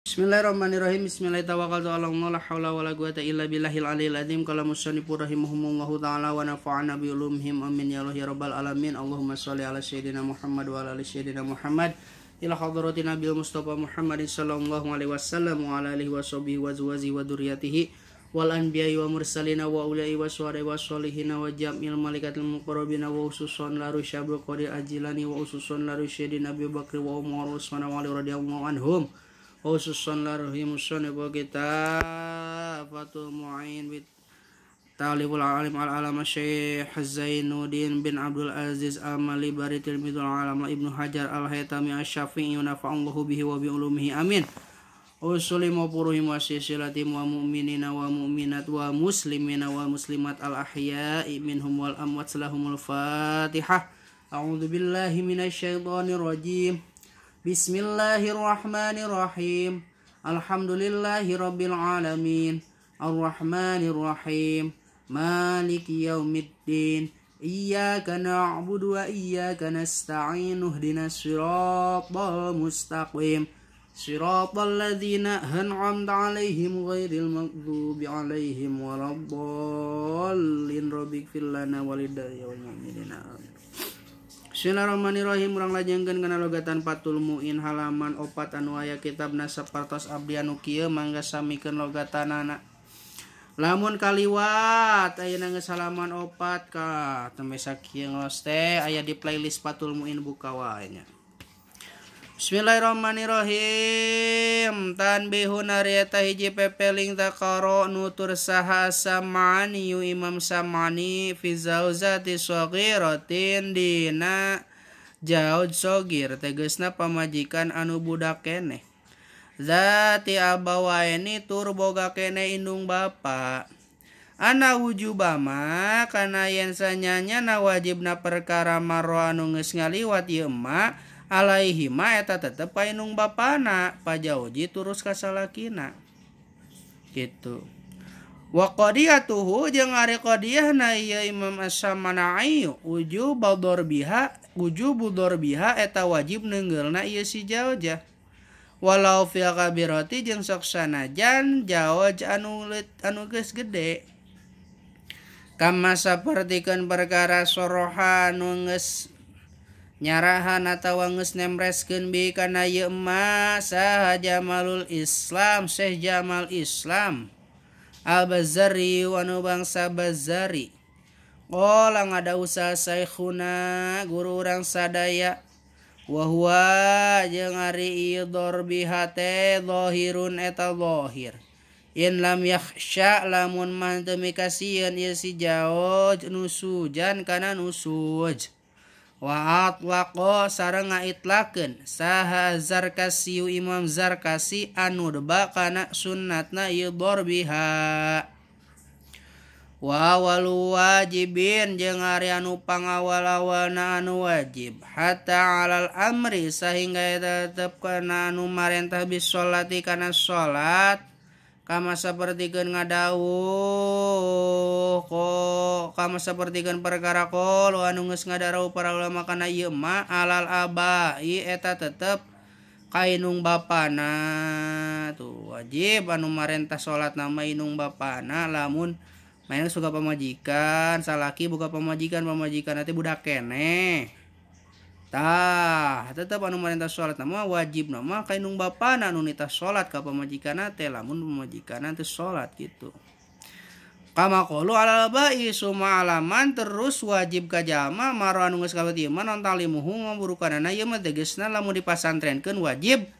Bismillahirrahmanirrahim. Bismillahirrahmanirrahim. La haula wala quwata illa billahil aliyil azim. Qala musannifur rahimahumullahu ta'ala wa nafa'ana bi ulumihim. Amin ya Allah ya rabbal alamin. Allahumma shalli ala sayyidina Muhammad wa ala ali sayyidina Muhammad. Ila hadratin Nabil Mustafa Muhammadin sallallahu alaihi wasallam wa ala alihi washabihi wa azwajihi wa dzurriyyatihi wal anbiya'i wa mursalina wa ulai wa suhada'i wa sholihina wa jam'il malaikatil muqarrabina wa ususun la rusyabul qadir ajilani wa ususun la rusyidin Abi Bakri wa Umar wa Utsman wa Ali radhiyallahu anhum. Khususan larhimusun ibu kita Fathul Mu'in bit Talibul Alim Al-Alama Syekh Zainuddin bin Abdul Aziz Al-Mali Bari Tilmidul Alama Ibnu Hajar Al-Haytami Asy-Syafi'i nafa'allahu bihi wa bi ulumihi amin. Usuli wa puruhim wa silsilatim wa mu'minina wa mu'minat wa muslimina wa muslimat al-ahya'i minhum wal amwat lahumul Fatihah. A'udzu billahi minasyaitonir rajim. Bismillahirrahmanirrahim. Alhamdulillahi rabbil alamin. Arrahmanirrahim. Maliki yaumiddin. Iyyaka na'budu wa iyyaka nasta'in. Ihdinas siratal mustaqim. Siratal ladzina an'amta 'alaihim ghairil maghdubi 'alaihim waladdallin. Rabbighfir lana wa lil mu'minina. Amin. Bismillahirrahmanirrahim. Urang lajengkeun kana logatan Fathul Mu'in halaman 4 anu aya kitab nasab partos abdi anu kieu mangga samikeun logatanana. Lamun kaliwat ayeuna geus halaman 4 ka tembe sakieu ngos teh aya di playlist Fathul Mu'in buka wae nya. Bismillahirrahmanirrahim. Tanbihun ari eta hiji pepeling takaro nutur saha Sam'ani Imam Sam'ani fi zauzati saghiratin dina jauj sogir tegesna pamajikan anu budak keneh. Zati abawaini tur boga keneh indung bapa. Ana wujubama kana yen sanyanya na wajibna perkara marro anu geus ngaliwat ieu ma alaihi ma eta tetep ka indung bapana pajauji turus ka salakina gitu. Wa qadiyatuhu jeung ari qadiyahna ieu Imam As-Sam'ani wujubu darbiha eta wajib neunggeulna ieu si jaujah walau fil kabirati jeung sok sanajan jauj anu geus gede kama sapertikeun perkara soroha anu geus nyarahan atawa geus nemreskeun bi kana ieu ma saha Jamalul Islam Syekh Jamal Islam Al-Bazari anu bangsa Bazari. Qala ngada usaha syekhuna guru urang sadaya wa huwa jeung ari ieu darbiha teh zahirun eta zahir in lam yakhsha lamun mah teu mikasieun ieu si jauj nusujan kana nusuj wa atlaqa sareng ngaitlakeun saha Zarkasi Imam Zarkasi anu deba kana sunnatna ieu darbiha wa awalu wajibin jeung ari anu pangawal-awalna anu wajib hatta alal amri sahingga eta tetep kana anu marentah bis sholati kana salat kama sapertikeun ngadawuh ko kama sapertikeun perkara qol anu geus ngadarau para ulama kana ieu ma alal abai eta tetep ka indung bapana tuh wajib anu marentah salat nama indung bapana lamun main suka pamajikan salaki buka pamajikan pamajikan nanti budak keneh tah tetep anu marentah salat nama wajib nama ka indung bapana anu nitah salat ka pamajikanna teh lamun pamajikanna teh salat gitu. Kama qalu alal ba'i suma alaman terus wajib ka jalma maro anu geus kawat ieu mah non talimuhu ngaburukanana ieu mah tegesna lamun dipasantrenkeun wajib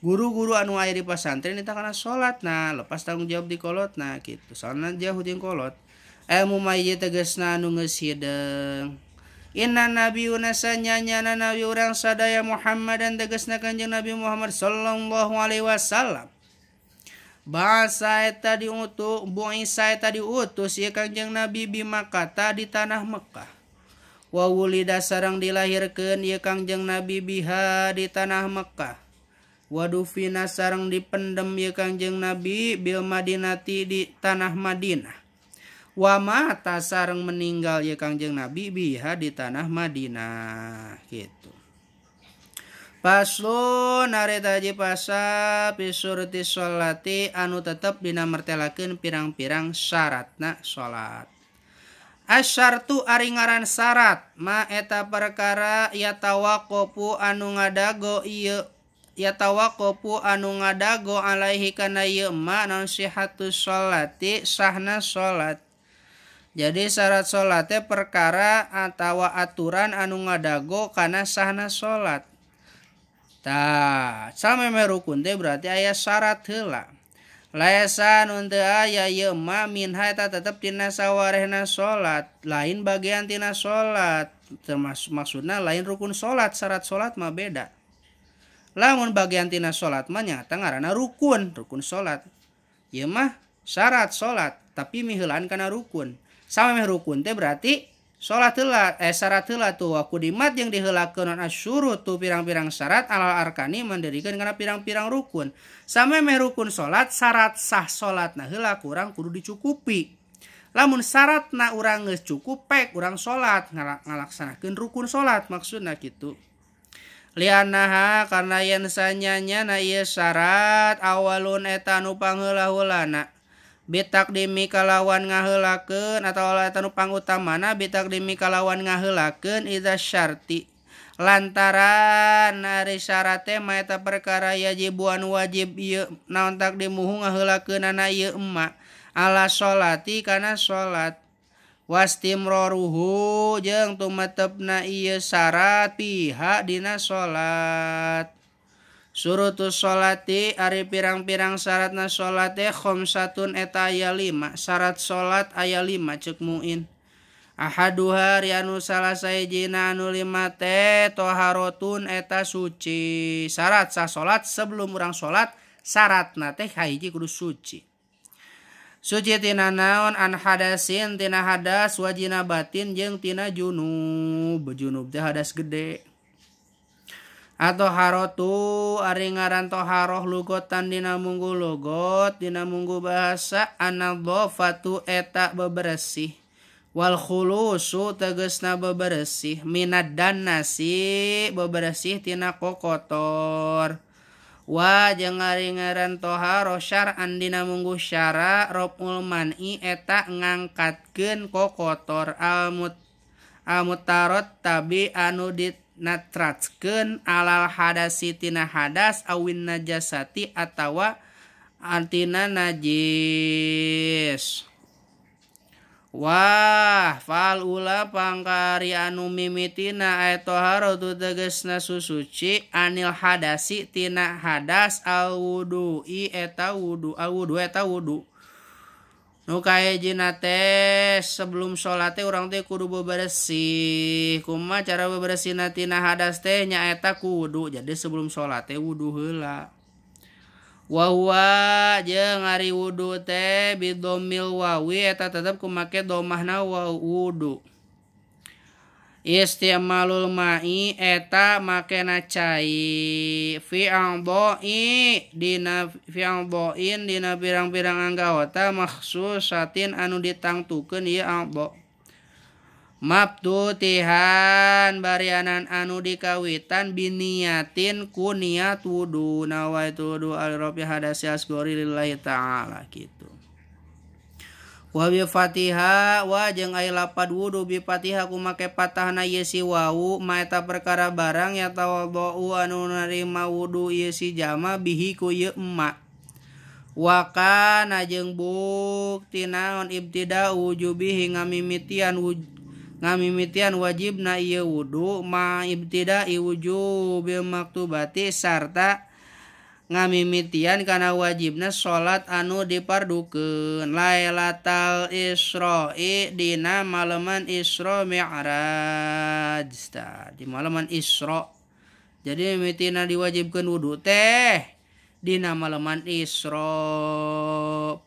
guru-guru anu aya di pasantren eta kana salatna lepas tanggung jawab di kolotna gitu. Soalna jauh jeung kolot. Ilmu mah tegesna anu geus hideung. Inna nabiyuna sanyanyana nabi urang sadaya Muhammadan tegesna Kanjeng Nabi Muhammad sallallahu alaihi wasallam. Bahasa eta diutus bu'isa eta diutus ieu Kanjeng Nabi bi Makkah di tanah Mekah. Wa wulida sareng dilahirkeun ieu Kanjeng Nabi biha di tanah Mekah. Wa dufina sareng dipendem ieu Kanjeng Nabi bil Madinati di tanah Madinah. Wa mata sareng meninggal ya Kangjeng Nabi biha di tanah Madinah gitu. Paslon ari taji pasa pisurti sholati anu tetep dina mertelakeun pirang-pirang syaratna salat. Asyartu ari ngaran syarat ma eta perkara yatawaqqafu anu ngadago ieu yatawaqqafu anu ngadago alaihi kana ieu ma naon sihhatu sholati sahna salat. Jadi syarat salat teh perkara atawa aturan anu ngadago kana sahna salat. Tah, sameme rukun teh berarti aya syarat heula. Laisa nun teu aya ieu ma minha eta tetep tina sawarehna salat, lain bagian tina salat. Termasuk maksudna lain rukun salat, syarat salat mah beda. Lamun bagian tina salat mah nyata ngaranna rukun, rukun salat. Ieu mah syarat salat, tapi miheulaan kana rukun. Sameme rukun teh berarti salat heula, syarat heula tuh wakudimat jeung diheulakeun asyurut tu pirang-pirang syarat alal arkani mandirikeun kana pirang-pirang rukun. Sameme rukun salat syarat sah salatna heula kurang kudu dicukupi. Lamun syaratna urang geus cukup pek urang salat ngalaksanakeun rukun salat maksudna kitu. Lianaha karena yen sanyanya na ieu syarat awalun eta nu pangheula-heulana bitakdimi kalawan ngaheulakeun atawa eta nu pangutamana bitakdimi kalawan ngaheulakeun idza syarti lantaran ari syarate mah eta perkara yajibu anu wajib ieu naon takdimuhu ngaheulakeunana ieu emma ala sholati kana salat wastimroruhu jeung tumetepna ieu syarat piha dina salat. Surutus sholati ari pirang-pirang syaratna salat teh khamsatun eta aya 5. Syarat salat aya 5 ceuk Muin. Ahaduha ari anu salah sahijina anu 5 teh toharotun eta suci. Syarat sah salat sebelum urang salat syaratna teh hiji kudu suci. Suci tina naon an hadasin tina hadas wajina batin jeung tina junub. Junub teh hadas gede. Atau harotu ari ngaran toharoh lugotan dina munggu logot dina munggu bahasa anadhofatu eta beberesih wal khulusu tegesna beberesih minad dan nasi beberesih tina kokotor wa jeung ari ngaran toharoh syar'an dina munggu syara raful man'i eta ngangkatkeun kokotor almutarot tabi anu dit natratskeun alal hadasi tina hadas awin najasati atawa antina najis. Wah fal ula pangkari anu mimitina aya toharatu tegesna susuci anil hadasi tina hadas al wudu'i eta wudu al wudu eta wudu. Nu kahijina teh sebelum salat teh urang teh kudu beberesih. Kumaha cara beberesihna tina hadas teh nyaeta ku wudu. Jadi sebelum salat teh wudu heula. Wa huwa jeung ari wudu teh bidomil wawi eta tetep kumake domahna wa wudu. Istimalul ma'i eta makena cai fi a'dha'i dina fi a'dha'in dina pirang-pirang anggota makhsusatin anu ditangtukeun ieu a'dha. Mabtutihan barianan anu dikawitan biniatin ku niat wudu nawaitu wudu al-rafi hadasi asgori lillahi ta'ala kitu. Wa bi Fatihah wa jeung aya lapad wudu bi Fatihah ku make patahna ieu si wawu ma eta perkara barang ya tawadhu anu narima wudu ieu si jama bihi ku ieu emma. Wa kana jeung bukti naon ibtida wujubihi ngamimitian wajibna ieu wudu ma ibtida wujubil maktubati sarta ngamimitian kana wajibna salat anu dipardukeun lailatal Isra'i dina maleman Isra Mi'raj. Tah di maleman Isra. Jadi mimitina diwajibkeun wudu teh dina maleman Isra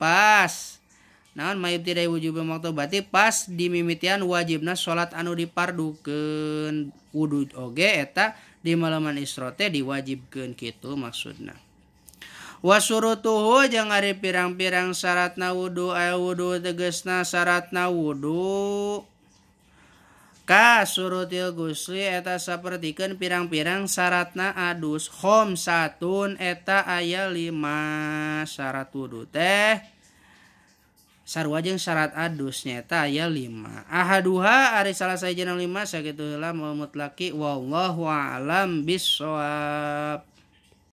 pas naon ma ibtidai wujubil maktubati pas dimimitian wajibna salat anu dipardukeun wudu oge eta di maleman Isra teh diwajibkeun kitu maksudna. Wasurutuhu jeung ari pirang-pirang syaratna wudu aya wudu tegesna syaratna wudu Ka surutil gusli eta sapertikeun pirang-pirang syaratna adus khamsatun eta aya 5 syarat wudu teh sarua jeung syarat adus nyaeta aya 5 ahaduha ari salah sahijina 5 sakitu heula mutlaki wallahu a'lam bissawab.